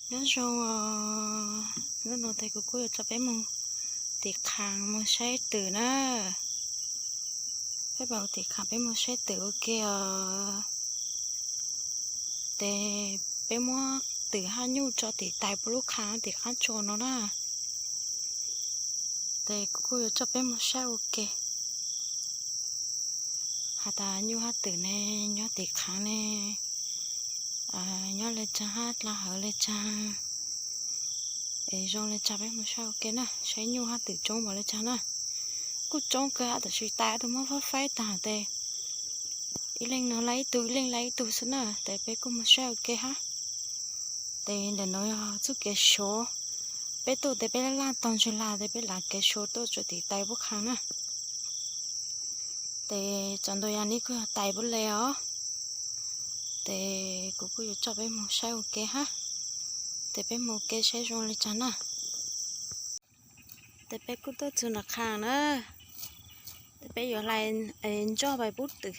Nyob zoo os, hnub no ces kuv kuj yuav coj peb mus tim qhav mus saib twm na. Peb mus tim qhav peb mus saib twm ua ke os. Ces peb muab twm hab nyuj tso tim tais puag lub qhav tim qab tsua no na. Ces kuv kuj yuav coj peb mus saib ua ke. Has tas nyuj hab twm ne, nyob tim qhav ne, nyob le caag hab dlaa hawv le caag, es zoo le caag peb mus saib ua ke na, saib nyuj hab twm coob npaum le caag na. Kuj coob kawg hab tab sis tais tug muab faib faib taag tes ib leej no laib ib tug, ib leej laib ib tug xwb na, tes peb kuj mus saib ua ke hab. Tes ntawm no yog txuj kev suav, peb tuaj tes peb laj laj tog ntseg lag tes peb lav kev suav tuaj tsuas tim tais puab qha na. Tes tsaus ntuj yog neb kuj yog tais puab le os. Tes kuv kuj yuav coj peb mus saib ua ke hab. Tes peb mus ua ke saib zoo le caag na. Tes peb kuj tuaj txug nram qha na. Tes peb yuav hlais ntsoj pais pub twm.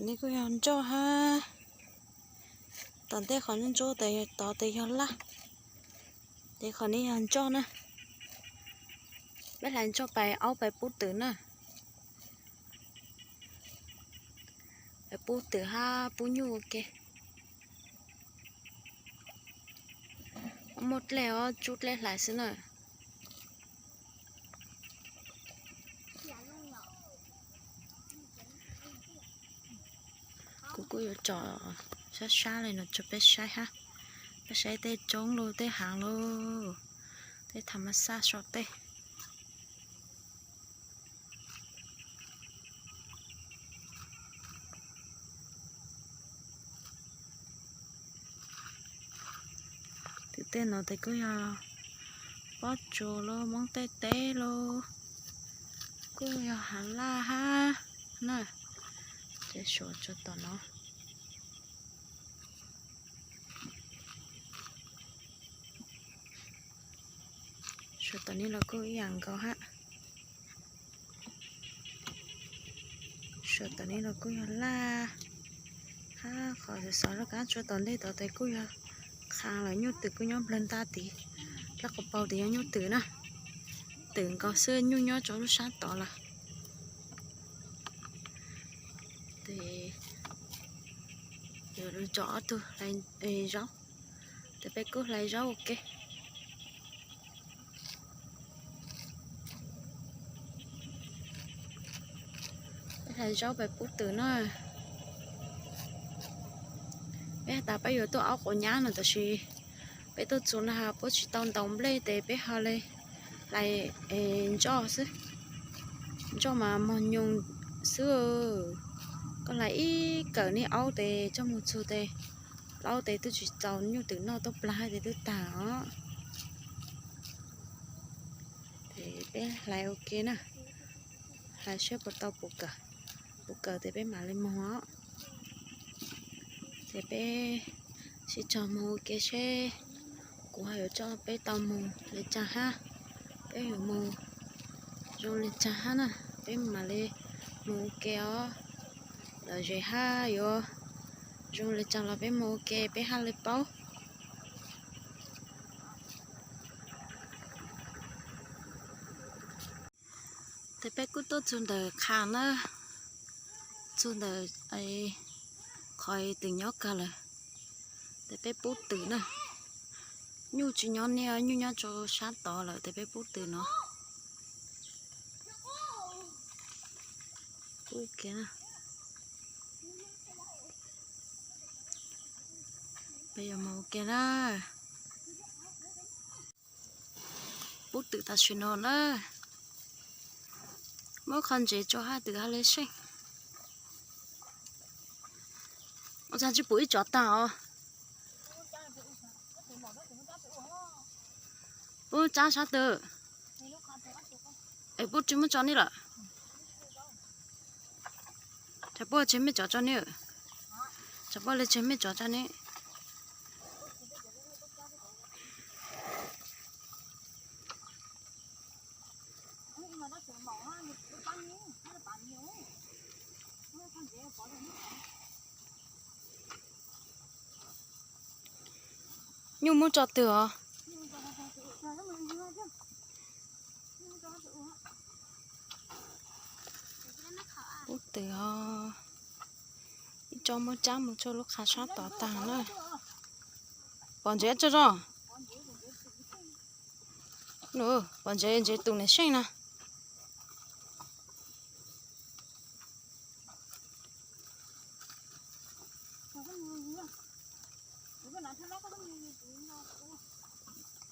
Neb kuj yog ntsoj hab. Tom ntej qhov ntsuab ntsuab tes tod tes yog laj, tes qhov neb yog ntsoj na. Peb hlais ntsoj pais aub pais pub twm na. Pais pub twm hab pub nyuj ua ke. Muaj dlej os, tsub dlej hlais xwb na. Kuv kuj yuav tsom sab sab le no rua peb saib hab, peb saib tej roob lug tej haav lug, tej tha mas xaj sau tej. Twm tej no tes kuj yog pob tsuas lug, moob tej teb lug, kuj yog haav laj hab na. Ces suav tsuas tom no. Suav tom no los kuj ib yam nkaus hab. Suav tom no los kuj yog laj hab, qhov xov xov lub kaab tsua tom ntej tod tes kuj yog qha lawm, nyuj twm kuj nyob nplawg ntab tid. Dlab quas paug tes yog nyuj twm na, twm nkaus xwb, nyuj nyob rua lub sab tod lawm. Tes yuav tsom ob tug hlais zaub, tes peb kuj hlais zaub ua ke. Peb hlais zaub peb pub twm na. Peb has tas peb yuav tuaj aub quav nyab no tab sis peb tuaj txug na has puab tsis tau ntaus nplej tes peb ho le hlais ntsoj xwb. Ntsoj mas mog nyoos xwb. Koj hlais ib kawm niag aub tes coj moog txug tes plaub tes twb tsis txaus nyuj twm noj, tuaj plaag tes twb tag os. Tes peb hlais ua ke na, hlais saib puas tau puv kawm, puv kawm tes peb mam li moog os. Ces peb sib cog moog ua ke seb kuv ho yuav coj peb tau moog le caag hab, peb yuav moog zoo le caag hab na, peb mam li moog ua ke os. Lom zem hab yuav zoo le caag los peb moog ua ke peb hab le paub. Tes peb kuj tuaj txug ntawm qha na, txug ntawm qhov twm nyob kag lawm, tes peb pub twm na. Nyuj tsis nyob niaj, nyuj nyob rua sab tod lawm tes peb pub twm no. Peb yuav moog ua ke na. Pub twm tam sim no na. Muab qhov ntsev tso hab twm hab le seej. Ua tsaag tsi pum ib tsov taag os. Pub tsaab sab twg? Es pub tsi muab tso ne lawm? Tsam puab tseg mej tsov tso ne. Tsam puab le tseg mej tsov tso ne. Nyuj muab tso twg os? Pub twg os? Ib tsob muab tsab mus tshuaj lub qha sab tod tag na. Pom ntsev tso zog. Pom ntsev ntsev tus niam seej na.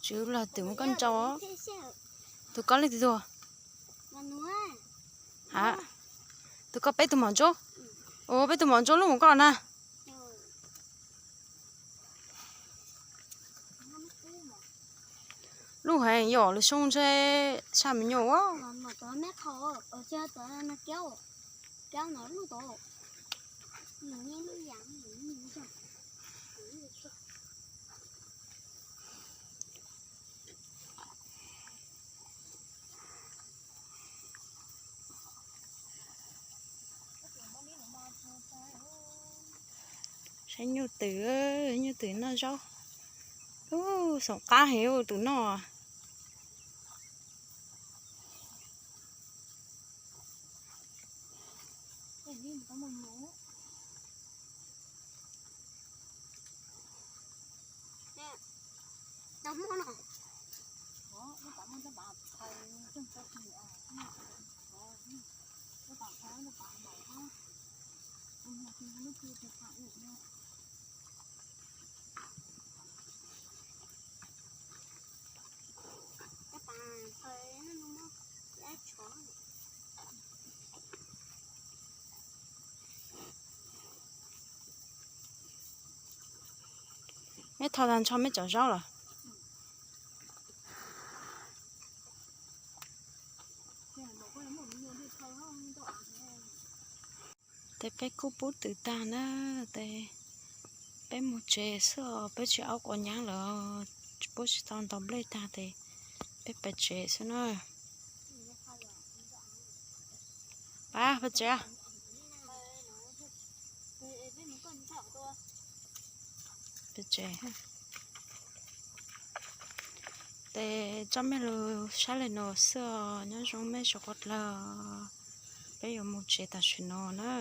Tswv Lag twm muab koj nrau. Tus koj leej twg tuag? Ha, tus koj peb tus mom ntsuab. Ua peb tus mom ntsuab lub mus koj na. Lub heev yom, lwm xyoo ntshe tshaj me nyuam. Saib nyuj twm, nyuj twm noj zaub. Ub, xoom qab heev tus noj. Meb tho tag nrho meb cov zaub lawm. Tes peb kuj pub twm tag na, tes peb mus tsev xwb os, peb tsis aub quav nyab lawm, pub tsis tau ntau nplej tag tes peb pem tsev xwb na. Pab pem tsev. Pem tsev. Tes coj mej lug saib le nuav xwb os, nyob zoo mej suav dlawg, peb yuav mus tsev tam sim no na.